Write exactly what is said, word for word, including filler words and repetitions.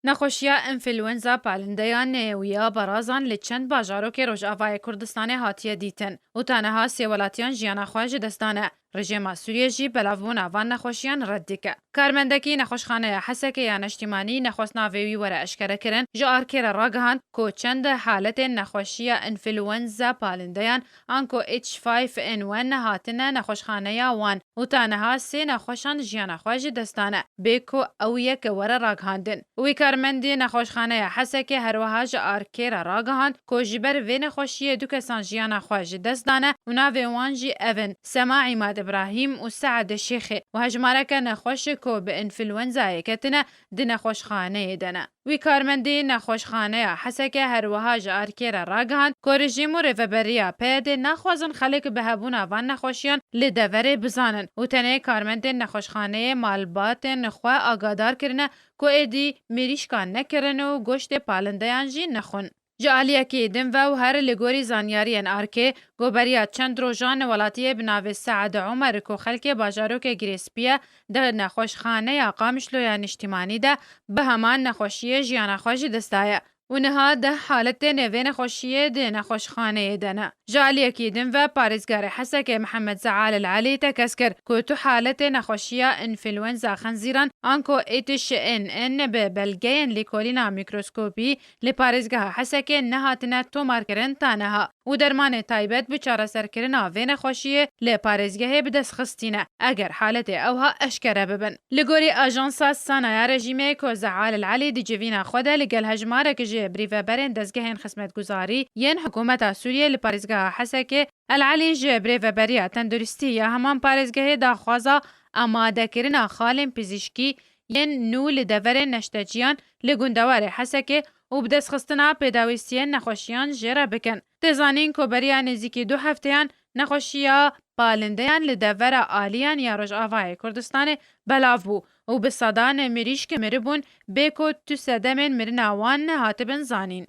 Nexweşiya înfluenza palindeyan neyewî ya berazan li çend bajarokê Rojavayê Kurdistanê hatiye dîtin û ta niha sê welatiyan jiyana xwe ji dest dane. Rejîma Sûriyê jî belavbûna van nexweşiyan red dike. Karmendekî nexweşxaneya Hesekê ya Neştîmanî nexwest navê wî were eşkerekirin, ji arkê re ragihand ku çend haletên nexweşiya înfluenza palindeyan anku H five N one hatine nexweşxaneya wan û ta niha sê nexweşan jiyana xwe ji dest dane, bê ku ew yek were ragihandin. Wî karmendê nexweşxaneya Hesekê her wiha ji arkê re ragihand ku ji ber vê nexweşiyê du kesan jiyana xwe ji dest dane û navê wan jî ev in: Sema Îmad Îbrahîm û Seed Şêxê û hejmareke nexweş ku bi înfluenzayê ketine di nexweşxaneyê de ne. Wî karmendê nexweşxaneya Hesekê her wiha ji arkê re ragihand ku rejîm û rêveberiya P Y D'ê naxwazin xelk bi hebûna van nexweşiyan li deverê bizanin û tenê karmendên nexweşxaneyê malbatên xwe agadar kirine ku êdî mirîşkan nekirin û goştê palindeyan jî nexwin. Ji aliyekî din ve û her li gorî zanyariyên arkê, ku beriya çend rojan welatiyê bi navê Seed Omer ku xelkê bajarokê Girêspî ye, di nexweşxaneya Qamişlo ya Niştîmanî de bi heman nexweşiyê jiyana xwe ji dest daye û niha deh haletên vê nexweşiyê di nexweşxaneyê de ne. Ji aliyekî din ve parêzgarê Hesekê Mihemed Zeal El Elî tekez kir ku tu haletê nexweşiya înfluenza xenzîran anku H N N bi belgeyên lêkolîna mîkroskopî li parêzgeha Hesekê nehatine tomarkirin ta niha û dermanê taybet bi çareserkirina vê nexweşiyê li parêzgehê bi dest xistî ne, eger haletê ewha eşkere bibin. Li gorî ajansa Sana ya rejîmê ku Zeal El Elî di civîna xwe de li gel hejmarek ji birîveberên dezgehên xizmetguzarî yên hikûmeta Sûriyê li parêzgeha Hesekê, El Elî ji birêveberiya tenduristî ya heman parêzgehê daxwaza amadekirina xalên pizîşkî yên nû li deverên neşteciyan li gundewarê Hesekê û bidestxistina pêdawîstiyên nexweşiyan jê re bikin. Tê zanîn ku beriya nêzîkî du hefteyan nexweşiya palindeyan li devera Aliyan ya Rojavayê Kurdistanê belav bû û bi sedan mirîşk miribûn, bê ku tu sedemên mirina wan nehatibin zanîn.